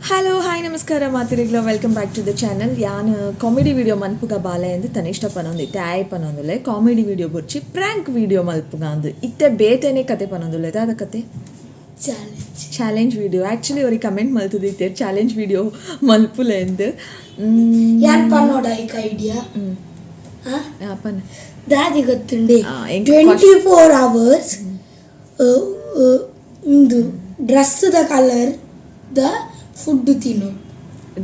Hello, hi, ನಮಸ್ಕಾರ ಮಾತೆರೆಗ್ಲ. Welcome back to the channel. ಯಾನ್ comedy video ಮನ್ಪುಗ ಬಾಲೆ ಅಂದ್ ತನಿಷ್ಠ ಪನೊಂದಿತ್ತೆ. ಆಯೆ ಪನೊಂದುಲ್ಲೆ ಕಾಮಿಡಿ ವಿಡಿಯೋ ಬೊರ್ಚಿ, ಪ್ರ್ಯಾಂಕ್ ವಿಡಿಯೋ ಮಲ್ಪುಗ ಅಂದ್. ಇತ್ತೆ ಬೇತೆನೆ ಕತೆ ಪನೊಂದುಲ್ಲೆ. ದಾದ ಕತೆ? ಚಾಲೆಂಜ್. Challenge video. ಆಕ್ಚುಲಿ ಒರಿ ಕಮೆಂಟ್ ಮಲ್ತುದಿತ್ತೆರ್ ಚಾಲೆಂಜ್ ವಿಡಿಯೋ ಮಲ್ಪುಲೆ ಅಂದ್. ಯಾನ್ ಪನ್ನೋಡ ಐಕ್ ಐಡಿಯಾ? ಪನ್. ದಾದಿ ಗೊತ್ತುಂಡೆ? ಆ, ಎಂಕ್ 24 ಅವರ್ಸ್ ಇಂದು dress the colour the food ತಿನ್ನು.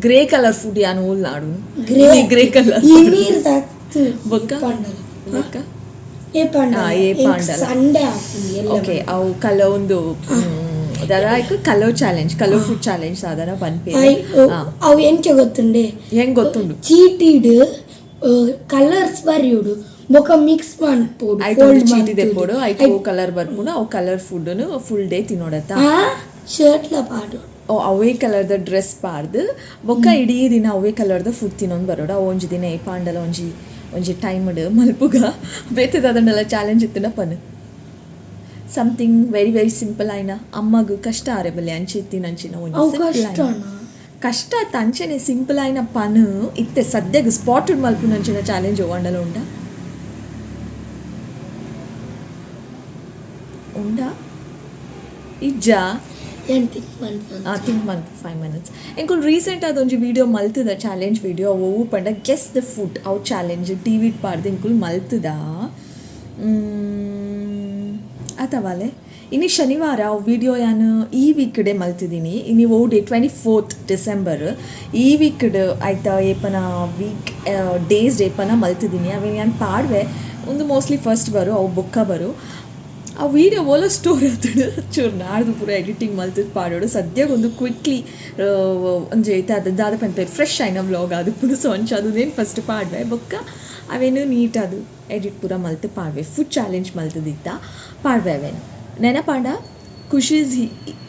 ಗ್ರೇ ಕಲರ್ ಫುಡ್ ಯಾನ್ ಓಲ್ ನಾಡು? ಗ್ರೇ. Grey colour. ಈ ನೀರ್ ತತ್ತು. ಬೊಕ್ಕ? ಪಂಡಲ. ಬೊಕ್ಕ? ಏ ಪಂಡಲ. ಆ, ಏ ಪಂಡಲ. ಸಂಡೆ ಆಪುಂಡು ಎಲ್ಲ. ಓಕೆ, ಅವು ಕಲರ್ ಒಂದು ದಾದ ಐಕ್ colour challenge, colour food challenge ಸಾಧಾರಣ ಪನ್ಪೆರ್. ಅವು ಎಂಚ ಗೊತ್ತುಂಡೆ? ಹೆಂಗ್ ಗೊತ್ತುಂಡು? ಚೀಟಿಡ್ ಕಲರ್ಸ್ ಬರಿಯೋಡು, ಬೊಕ ಮಿಕ್ಸ್ ಮನ್ಪೊಡು. ಐತ ಒಂದು ಚೀಟಿ ದೆಪ್ಪೊಡು, ಐಕ್ ಓ ಕಲರ್ ಬರ್ಪುಂಡು, ಅವು ಕಲರ್ ಫುಡ್ ಫುಲ್ ಡೇ ತಿನ್ನೋಡತ್ತ? ಶರ್ಟ್ಲ ಪಾಡೋಡು. ಓ, ಅವೇ ಕಲರ್ದ ಡ್ರೆಸ್ ಪಾಡ್ದು ಬೊಕ್ಕ ಇಡೀ ದಿನ ಅವೇ ಕಲರ್ದ ಫುಡ್ ತಿನ್ನೊಂದು ಬರೋಡು. ಅವು ಒಂಜಿ ದಿನ ಏಪಾಂಡಲ ಒಂಜಿ ಒಂಜಿ ಟೈಮ್ಡ್ ಮಲ್ಪುಗ. ಬೇತೆ ದಾದಂಡಲ ಚಾಲೆಂಜ್ ಇತ್ತುಂಡ ಪನ್. ಸಮಥಿಂಗ್ ವೆರಿ ವೆರಿ ಸಿಂಪಲ್ ಆಯ್ನ, ಅಮ್ಮಗ್ ಕಷ್ಟ ಆರೆ ಬಲ್ಲಿ ಅಂಚೆ ಇತ್ತಿನಂಚಿನ ಒಂಜಿ ಅವು ಸಿಂಪಲ್ ಆಯ್ನ. ಕಷ್ಟನಾ? ಕಷ್ಟ ಅತ್ತ, ಅಂಚನೆ ಸಿಂಪಲ್ ಆಯ್ನ ಪನ್. ಇತ್ತೆ ಸದ್ಯಗ್ ಸ್ಪಾಟೆಡ್ ಮಲ್ಪುನಂಚಿನ ಚಾಲೆಂಜ್ ಒವ್ವಂಡಲ ಉಂಡಾ? ಉಂಡಾ ಇಜ್ಜಾ? ಏನ್ ಥಿಂಕ್ ಮನ್ಪೊಂದು. ಆ, ಥಿಂಕ್ ಮನ್ಪು 5 ಮಿನಿಟ್ಸ್. ಎಂಕುಲು ರೀಸೆಂಟ್ ಆದ್ ಒಂಜಿ ವಿಡಿಯೋ ಮಲ್ತದ, ಚಾಲೆಂಜ್ ವಿಡಿಯೋ. ಅವು ಒವ್ವು ಪಂಡ ಗೆಸ್ the food. ಅವು ಚಾಲೆಂಜ್ ಟಿವಿಡ್ ಪಾಡ್ದು ಎಂಕುಲು ಮಲ್ತದ ಅತವಾಲೆ. ಇನಿ ಶನಿವಾರ. ಅವು ವಿಡಿಯೋ ಯಾನ್ ಈ ವೀಕ್ ಡೇ ಮಲ್ತಿದ್ದೀನಿ. ಇನಿ ಒವು ಡೇ? 24 ಡಿಸೆಂಬರ್. ಈ ವೀಕ್ ಆಯ್ತಾ ಏಪನ ವೀಕ್ ಡೇಸ್ ಏಪನ ಮಲ್ತಿದ್ದೀನಿ, ಅವೇನು ಯಾನ್ ಪಾಡ್ವೆ. ಒಂದು ಮೋಸ್ಟ್ಲಿ ಫಸ್ಟ್ ಬರು, ಅವು ಬೊಕ್ಕ ಬರು. ಆ ವಿಡಿಯೋ ಓಲ ಸ್ಟೋರ್ ಆತುಂಡು, ಚೂರು ನಾಡ್ದು ಪೂರ ಎಡಿಟಿಂಗ್ ಮಲ್ತದ್ ಪಾಡೋಡು. ಸದ್ಯಗ್ ಒಂದು ಕ್ವಿಕ್ಲಿ ಒಂಜಿ ಐತೆ ಅದು ದಾದ ಪನ್ಪೆರ್, ಫ್ರೆಶ್ ಆಯ್ನ ವ್ಲಾಗ್ ಆದುಪ್ಪುಂಡು. ಸೊ ಅಂಚ ಅದು ಫಸ್ಟ್ ಪಾಡ್ವೆ, ಬೊಕ್ಕ ಅವೇನು ನೀಟ್ ಅದು ಎಡಿಟ್ ಪೂರ ಮಲ್ತ್ ಪಾಡ್ವೆ. ಫುಡ್ ಚಾಲೆಂಜ್ ಮಲ್ತದಿತ್ತ, ಪಾಡ್ವೆ ಅವೇನು. ನೆನಪಾಂಡ? ಖುಷಿ is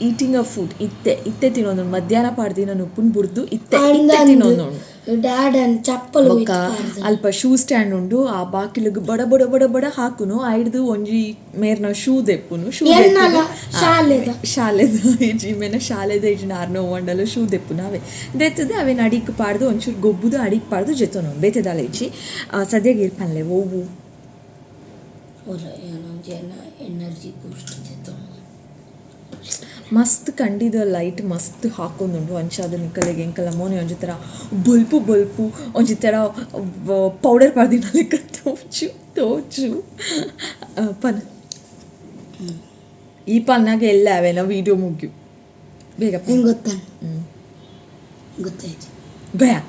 eating a food. ಇತ್ತೆ ಇತ್ತೆ ತಿನ್ನೊಂದು, ಮಧ್ಯಾಹ್ನ ಪಾಡ್ದಿನ ಉಪ್ಪುನ್ ಬುರ್ದು ಇತ್ತೆ ಇತ್ತೆ ತಿನ್ನೊಂದು. ಡ್ಯಾಡನ್ ಚಪ್ಪಲ್. ಬೊಕ್ಕ ಅಲ್ಪ ಶೂ ಸ್ಟ್ಯಾಂಡ್ ಉಂಡು. ಆ ಬಾಕಿಲಿಗ್ ಬಡ ಬಡ ಬಡ ಬಡ ಹಾಕುನು, ಐಡ್ದು ಒಂಜಿ ಮೇರ್ನ ಶೂ ದೆಪ್ಪುನು, ಶೂ. ಎನ್ನಲ ಶಾಲೆದ. ಶಾಲೆದ ಇಜ್ಜಿ, ಮೇನ ಶಾಲೆದ ಇಜ್ಜಿ, ನಾರ್ನ ಒಂಡಲ ಶೂ ದೆಪ್ಪುನು. ಅವೆ ದೆತ್ತದು ಅವೇನು ಅಡಿಕ್ ಪಾಡ್ದು ಒಂಚೂರು ಗೊಬ್ಬುದು, ಅಡಿಕ್ ಪಾಡ್ದು ಜೆತ್ತೊನು. ಬೇತೆ ದಾಲ ಇಜ್ಜಿ. ಸದ್ಯಗ್ ಇರ್ ಪನ್ಲೆ ಒವ್ವು? Energy boost. ಮಸ್ತ್ ಕಂಡಿದ ಲೈಟ್ ಮಸ್ತ್ ಹಾಕೊಂದುಂಡು. ಅಂಚಾದ್ ನಿಕಲೆಗ್ ಎಂಕಲ ಮೋನೆ ಒಂಜಿ ಥರ ಬೊಲ್ಪು ಬೊಲ್ಪು, ಒಂಜಿ ಥರ ಪೌಡರ್ ಪಾಡ್ದಿನ ಲೆಕ್ಕ ತೋಜು ತೋಜು. ಪನ್. ಈ ಪನ್ನಾಗ ಎಲ್ಲ ಅವೇನ ವೀಡಿಯೋ ಮುಗ್ಯು, ಬೇಗ ಪನ್. ಹೆಂಗೆ ಗೊತ್ತಾನ? ಗೊತ್ತಾಯ್ತು. ಗಯಾ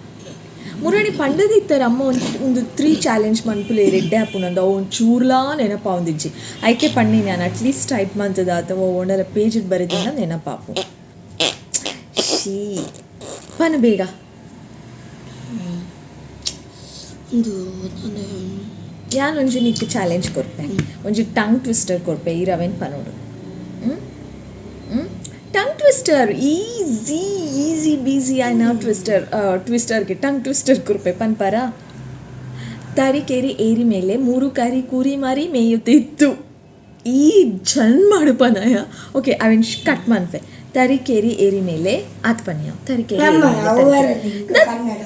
ಮುರಣಿ ಪಂಡದಿತ್ತಾರೆ ಅಮ್ಮ ಒಂದು ಒಂದು ತ್ರೀ ಚಾಲೆಂಜ್ ಮನ್ಪುಲೆ, ರೆಡ್ಡೆ ಆಪುನಂದು. ಅವು ಒಂದು ಚೂರ್ಲಾ ನೆನಪಾವೊಂದಿಜ್ಜಿ. ಐಕೆ ಪಣ್ಣಿ ನಾನು, ಅಟ್ಲೀಸ್ಟ್ ಟೈಪ್ ಮಂತದ ಅಥವಾ ಓಂಡಲ ಪೇಜ್ ಬರೆದಿನ ನೆನಪಾಪು. ಶೀ, ಪನ್ ಬೇಗ. ಒಂದು ಯಾನ್ ಒಂಜಿ ನಿಕ್ ಚಾಲೆಂಜ್ ಕೊರ್ಪೆ, ಒಂಜಿ ಟಂಗ್ ಟ್ವಿಸ್ಟರ್ ಕೊರ್ಪೆ. ಈ ರವೆನ್ ಪನೋಡು. ಟಂಗ್ ಟ್ವಿಸ್ಟರ್ ಈಸಿ ಈಸಿ ಬೀಸಿ ಆಯ್ನ ಟ್ವಿಸ್ಟರ್. ಟ್ವಿಸ್ಟರ್ಗೆ ಟಂಗ್ ಟ್ವಿಸ್ಟರ್ ಕೊರ್ಪೆ, ಪನ್ಪರ? ತರೀಕೆರೆ ಏರಿ ಮೇಲೆ ಮೂರು ಕರಿ ಕುರಿ ಮಾರಿ ಮೇಯುತ್ತಿತ್ತು. ಈ ಜನ್ ಮಾಡು ಪನಯ. ಓಕೆ, ಅವೆನ್ ಕಟ್ ಮನ್ಪೆ. ತರೀಕೆರೆ ಏರಿ ಮೇಲೆ ಆತ್ ಪನಿಯ. ತರೀಕೆರೆ ಏರಿ ಮೇಲೆ ತರೀಕೆರೆ. ಕನ್ನಡ.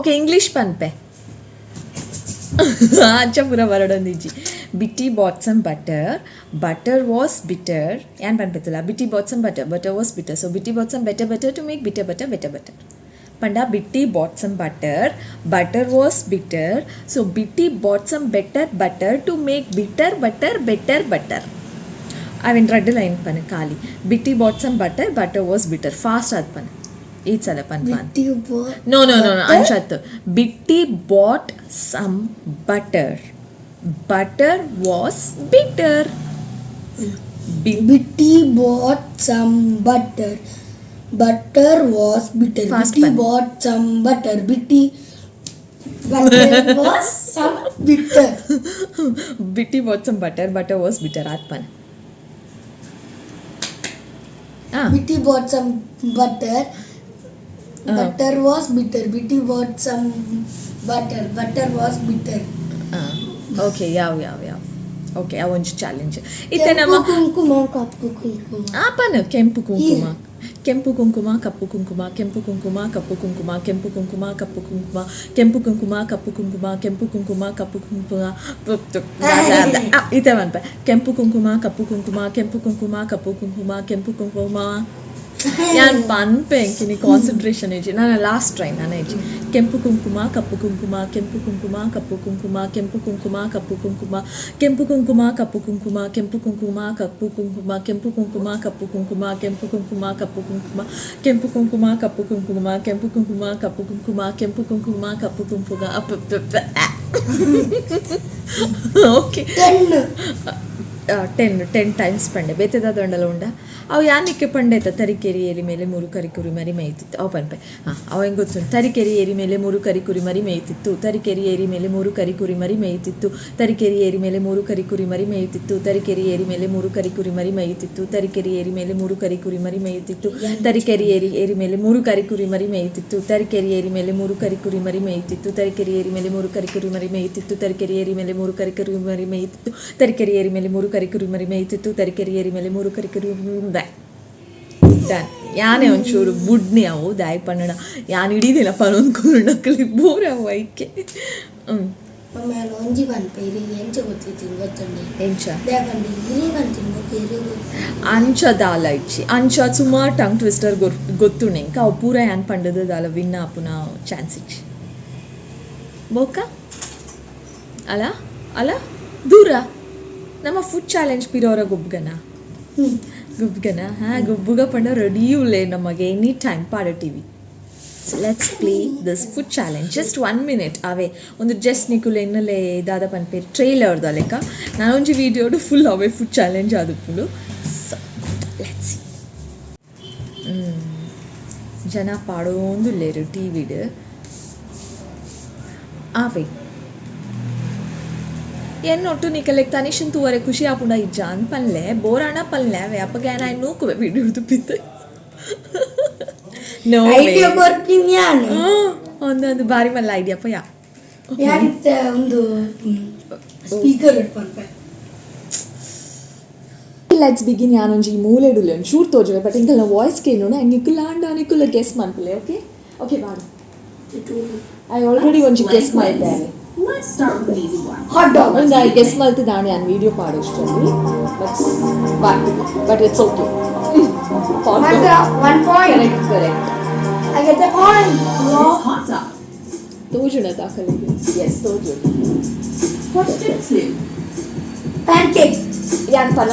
ಓಕೆ, ಇಂಗ್ಲೀಷ್ ಪನ್ಪೆ. ಅಂಚ ಪೂರ ಬರಡೊಂದಿಜ್ಜಿ. Bitti bought some butter, butter was bitter. ಯಾನ್ ಪನ್ಪೆತ್ತಲ್ಲ? Bitti bought some butter, butter was bitter, so Bitti bought some better butter to make bitter butter better butter. ಪಂಡ Bitti bought some butter, butter was bitter, so Bitti bought some better butter to make bitter butter better butter. ಅವೆನ್ ರಡ್ಡ್ line ಪನ್ ಖಾಲಿ. Bitti bought some butter, butter was bitter. Fast ಆದ್ ಪನ್, ಈ ಸಲ ಪನ್ ಪನ್. ನೋ ನೋ ನೋ, ಅಂಚತ್. Bitti bought some butter, butter was bitter. Bitti bought some butter. Butter was bitter. Fast Bitti pan. bought some butter. Bitti butter was some bitter. Bitti bought some butter, butter was bitter. ಆತ್ ಪನ್. Bitti bought some butter. Butter was bitter. Bitti bought some butter. Butter was bitter. Okay, ಯಾವ ಯಾವ ಯಾವ. Okay, ಆ ಒಂಜಿ challenge ಇತ್ತೆ ನಮ್ಮ ಕೆಂಪು ಕುಂಕುಮ, ಕಪ್ಪು ಕುಂಕುಮ. ಆ ಪನ್. ಕೆಂಪು ಕುಂಕುಮ. ಕೆಂಪು ಕುಂಕುಮ ಕಪ್ಪು ಕುಂಕುಮ ಕೆಂಪು ಕುಂಕುಮ ಕಪ್ಪು ಕುಂಕುಮ ಕೆಂಪು ಕುಂಕುಮ ಕಪ್ಪು ಕುಂಕುಮ ಕೆಂಪು ಕುಂಕುಮ ಕಪ್ಪು ಕುಂಕುಮ ಕೆಂಪು ಕುಂಕುಮ ಕಪ್ಪು ಕುಂಕುಮ ಇತ್ತೆ ಪನ್ಪೆ ಕೆಂಪು ಕುಂಕುಮ ಕಪ್ಪು ಕುಂಕುಮ ಕೆಂಪು ಕುಂಕುಮ ಕಪ್ಪು ಕುಂಕುಮ ಕೆಂಪು ಕುಂಕುಮ ಯಾನ್ ಪನ್ಪೆ ಎಂಕಿನಿ ಕಾನ್ಸಂಟ್ರೇಷನ್ ಇಜ್ಜಿ ನಾನು ಲಾಸ್ಟ್ ಟ್ರೈ ನಾನು ಇಜ್ಜಿ ಕೆಂಪು ಕುಂಕುಮ ಕಪ್ಪು ಕುಂಕುಮ ಕೆಂಪು ಕುಂಕುಮ ಕಪ್ಪು ಕುಂಕುಮ ಕೆಂಪು ಕುಂಕುಮ ಕಪ್ಪು ಕುಂಕುಮ ಕೆಂಪು ಕುಂಕುಮ ಕಪ್ಪು ಕುಂಕುಮ ಕೆಂಪು ಕುಂಕುಮ ಕಪ್ಪು ಕುಂಕುಮ ಕೆಂಪು ಕುಂಕುಮ ಕಪ್ಪು ಕುಂಕುಮ ಕೆಂಪು ಕುಂಕುಮ ಕಪ್ಪು ಕುಂಕುಮ ಕೆಂಪು ಕುಂಕುಮ ಕಪ್ಪು ಕುಂಕುಮ ಕೆಂಪು ಕುಂಕುಮ ಕಪ್ಪು ಕುಂಕುಮ ಕೆಂಪು ಕುಂಕುಮ ಕಪ್ಪು ಕುಂಕುಮ okay 10 10 times ಪಂಡೆ ಬೇತೆದ ದೊಂಡಲ ಉಂಡ ಅವು ಯಾನಿಕ್ಕೆ ಪಂಡೈತ ತರೀಕೆರೆ ಏರಿ ಮೇಲೆ ಮೂರು ಕರಿ ಕುರಿ ಮರಿ ಮೇಯ್ತಿತ್ತು ಅವು ಪನ್ಪೆ ಹಾಂ ಅವು ಹೆಂಗೆ ಗೊತ್ತುಂಟು ತರೀಕೆರೆ ಏರಿ ಮೇಲೆ ಮೂರು ಕರಿ ಕುರಿ ಮರಿ ಮೇಯ್ತಿತ್ತು ತರೀಕೆರೆ ಏರಿ ಮೇಲೆ ಮೂರು ಕರಿ ಕುರಿ ಮರಿ ಮೇಯ್ತಿತ್ತು ತರೀಕೆರೆ ಏರಿ ಮೇಲೆ ಮೂರು ಕರಿ ಕುರಿ ಮರಿ ಮೇಯ್ತಿತ್ತು ತರೀಕೆರೆ ಏರಿ ಮೇಲೆ ಮೂರು ಕರಿ ಕುರಿ ಮರಿ ಮೇಯ್ತಿತ್ತು ತರೀಕೆರೆ ಏರಿ ಮೇಲೆ ಮೂರು ಕರಿ ಕುರಿ ಮರಿ ಮೇಯ್ತಿತ್ತು ತರೀಕೆರೆ ಏರಿ ಏರಿ ಮೇಲೆ ಮೂರು ಕರಿ ಕುರಿ ಮರಿ ಮೇಯ್ತಿತ್ತು ತರೀಕೆರೆ ಏರಿ ಮೇಲೆ ಮೂರು ಕರಿ ಕುರಿ ಮರಿ ಮೇಯ್ತಿತ್ತು ತರೀಕೆರೆ ಏರಿ ಮೇಲೆ ಮೂರು ಕರಿ ಕುರಿ ಮರಿ ಮೇಯ್ತಿತ್ತು ತರೀಕೆರೆ ಏರಿ ಮೇಲೆ ಮೂರು ಕರಿ ಕುರಿ ಮರಿ ಮೇಯ್ತಿತ್ತು ತರೀಕೆರೆ ಏರಿ ಮೇಲೆ ಮೂರು ಕರಿ ಕುರಿ ಮರಿ ಮೇಯ್ತಿತ್ತು ತರೀಕೆರೆ ಏರಿ ಮೇಲೆ ಮೂರು ಕರಿ ಕುರಿ ಡನ್ ಯಾನೇ ಒಂಚೂರು ಬುಡ್ನಿ ಅವು ದಾಯಿ ಪನ್ನಡ ಯಾನ್ ಹಿಡಿದಿಲ್ಲ ಪನೊಂದು ಕುರುಣಕ್ಲಿ ಬೋರ್ ಅವು ಐಕೆ ಮಮ್ಮ ನಾನು ಒಂಜಿ ಪನ್ಪೆ ಇರಿಗೆ ಎಂಚ ಗೊತ್ತಿತ್ತೀನಿ ಗೊತ್ತುಂಡೆ ಎಂಚ ದಾಯೆ ಇರಿ ಪಂತೀನಿ ಬೊಕ್ಕ ಇರಿ ಗೊತ್ತು ಅಂಚ ದಾಲ ಇಚ್ಚಿ ಅಂಚ ಸುಮಾರು ಟಂಗ್ ಟ್ವಿಸ್ಟರ್ ಗೊತ್ತುಂಡು ಎಂಕ ಅವು ಪೂರ ಯಾನ್ ಪಂಡದ ದಾಲ ವಿನ್ ಆಪುನ ಚಾನ್ಸ್ ಇಚ್ಚಿ ಬೋಕ ಅಲ್ಲ ಅಲ್ಲ ದೂರ ನಮ್ಮ ಫುಡ್ ಚಾಲೆಂಜ್ ಪಿರೋರ ಗುಬ್ಗನ ಗುಬ್ಗನ ಹಾಂ ಗುಬ್ಬುಗ ಪಂಡ ರೆಡಿ ಉಲ್ಲೆ ನಮಗೆ ಎನಿ ಟೈಮ್ ಪಾಡ TV. So let's play this food challenge. Just 1 minute ಅವೇ ಒಂದು ಜಸ್ಟ್ ನಿಕುಲ್ ಎನ್ನಲೆ ದಾದ ಪನ್ಪೇರು ಟ್ರೈಲರ್ದ ಲೆಕ್ಕ ನಾನೊಂಜಿ ವೀಡಿಯೋಡು ಫುಲ್ ಅವೇ ಫುಡ್ ಚಾಲೆಂಜ್ ಆದುಪ್ಪುಂಡು. ಸೊ let's ಜನ ಪಾಡೋಂದುಲ್ಲೇರು ಟಿ ವಿಡ್ ಆವೇ ಎನ್ನೊಟ್ಟು ನಿಕಲೆಗ್ ತನಿಷನ್ ತೂವರೆ ಖುಷಿ ಆಪುಂಡ ಇಜ್ಜಾನ್ ಪನ್ಲೆ ಬೋರಾಣ ಪನ್ಲೆ ಅವೇ ಅಪ್ಪಗೆ ಆಯ್ನ ನೂಕುವೆ ವೀಡಿಯೋ ತುಪ್ಪಿತ್ತು ನೋ ಐಡಿಯಾ ಕೊರ್ಪಿನಿ ಯಾನು ಒಂದೊಂದು ಬಾರಿ ಮಲ್ಲ ಐಡಿಯಾ ಪಯ್ಯ ಯಾರಿತ್ತ ಒಂದು ಸ್ಪೀಕರ್ ಪನ್ಪೆ. Let's begin. ಯಾನೊಂಜಿ ಮೂಲೆಡುಲೆ ಒಂದು ಚೂರು ತೋಜುವೆ ಬಟ್ ಇಂಕಲ್ನ ವಾಯ್ಸ್ ಕೇಳೋಣ ಆ್ಯಂಡ್ ನಿಕುಲ್ ಆಂಡ ನಿಕುಲ್ಲ ಗೆಸ್ ಮನ್ಪುಲೆ. ಓಕೆ ಓಕೆ ಬಾಡು I already ಒಂಜಿ ಗೆಸ್ ಮಾಡಿದ್ದೇನೆ. Let's start with an easy one. Hot dog. ಒಂದು I guess ಮಲ್ತಿದ್ದಾನೆ ನಾನು video ಪಾಡೋಷ್ಟರಲ್ಲಿ but but it's okay. One point. Correct correct. I get the point. It's hot dog. ತೋಜುಣ ದಾಖಲೆಗೆ S ತೋಜುಣ. Question 2. Pancake. ಯಾನ್ ಪನ್ನ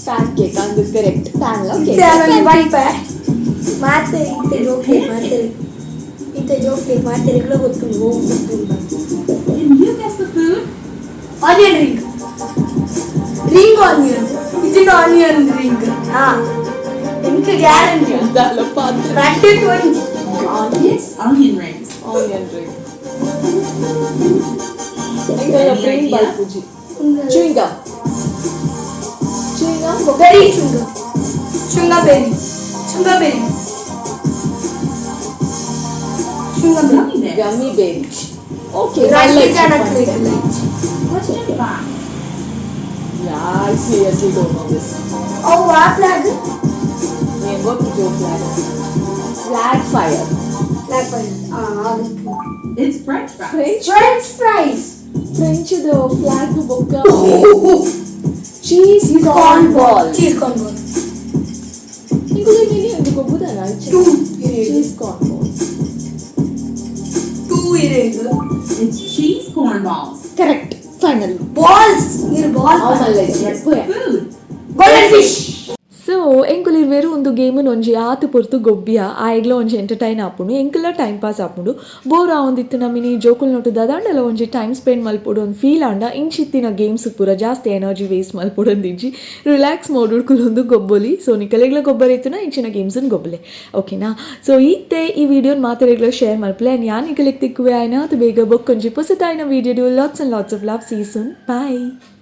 PAN cake ಅಂದು correct PAN ಪನ್ಪೆ ಮಾತೆ ಇತ್ತೆ ಜೋಕ್ಲಿ ಮಾತೆ ಇತ್ತೆ ಜೋಕ್ಲಿ ಮಾತೆರೆಗ್ಲ ಗೊತ್ತುಂಡು ಹೋಗು ಗೊತ್ತುಂಡು. Can you guess the food? Onion ring ring onion ಇದು onion ring ಹಾ ಎಂಕ್ ಗ್ಯಾರಂಟಿ ರಡ್ಡೆ ಒಂಜಿ. It's onion rings. Onion ring brain ಬಲ್ಪುಜಿ chewing gum chewing gum. Berry chewing gum chewing gum berry chewing gum berry chewing gum berry. Gummy bears. Gummy bear okay. ರಡ್ಡೆ ಜನಕ್ಲೆಗ್ Question 5. Yeah, I seriously don't know this. ಅವು ಆ flag నేను ಗೊತ್ತು flag. Flag fire. Flag fire ಹಾ ಅದು. It's French fries. French French fries. French flag ಬೊಕ್ಕ cheese corn ball. Cheese corn ball. ಇಂಗುಲಿ mini ಒಂದು ಗೊಬ್ಬುದಲ್ಲ. Two. Cheese corn ball. Two ಇರೇಗ್. It's cheese corn balls. Correct final. Balls ಇರ್ ball. Guess the food. Golden fish. So ಎಂಕುಲು ಇರ್ವೇರು ಒಂದು ಗೇಮನ್ ಒಂಜಿ ಆತು ಪೊರ್ತು ಗೊಬ್ಬಿಯ ಆಯ್ಗ್ಲ ಒಂಜಿ entertain ಆಪುಂಡು ಎಂಕುಲ ಟೈಮ್ ಪಾಸ್ ಆಪುಂಡು ಬೋರ್ ಆವೊಂದಿತ್ತು ನಮಿನಿ ಜೋಕುಲ್ ನೊಟ್ಟು ದಾದಾಂಡಲ ಒಂಜಿ ಟೈಮ್ ಸ್ಪೆಂಡ್ ಮಲ್ಪೊಡು ಒಂದು ಫೀಲ್ ಆಂಡ ಇಂಚಿತ್ತಿನ ಗೇಮ್ಸ್ ಪೂರ ಜಾಸ್ತಿ ಎನರ್ಜಿ ವೇಸ್ಟ್ ಮಲ್ಪೊಡೊಂದಿಜ್ಜಿ ರಿಲ್ಯಾಕ್ಸ್ ಮೋಡ್ ಕುಲೊಂದು ಗೊಬ್ಬೊಲಿ. ಸೊ ನಿಕಲೆಗ್ಲ ಗೊಬ್ಬರ ಇತ್ತುನ ಇಂಚಿನ ಗೇಮ್ಸನ್ ಗೊಬ್ಬಲೆ ಓಕೆನಾ. ಸೊ ಇತ್ತೆ ಈ ವಿಡಿಯೋನ ಮಾತೆರೆಗ್ಲ ಶೇರ್ ಮಲ್ಪಲೆ ಆ್ಯಂಡ್ ಯಾನ್ ನಿಕಲೆಗ್ ತಿಕ್ಕುವೆ ಆಯ್ನ ಅದು ಬೇಗ ಬೊಕ್ಕೊಂಜಿ ಪೊಸತಾಯಿನ video. Lots and lots of love, see soon, bye.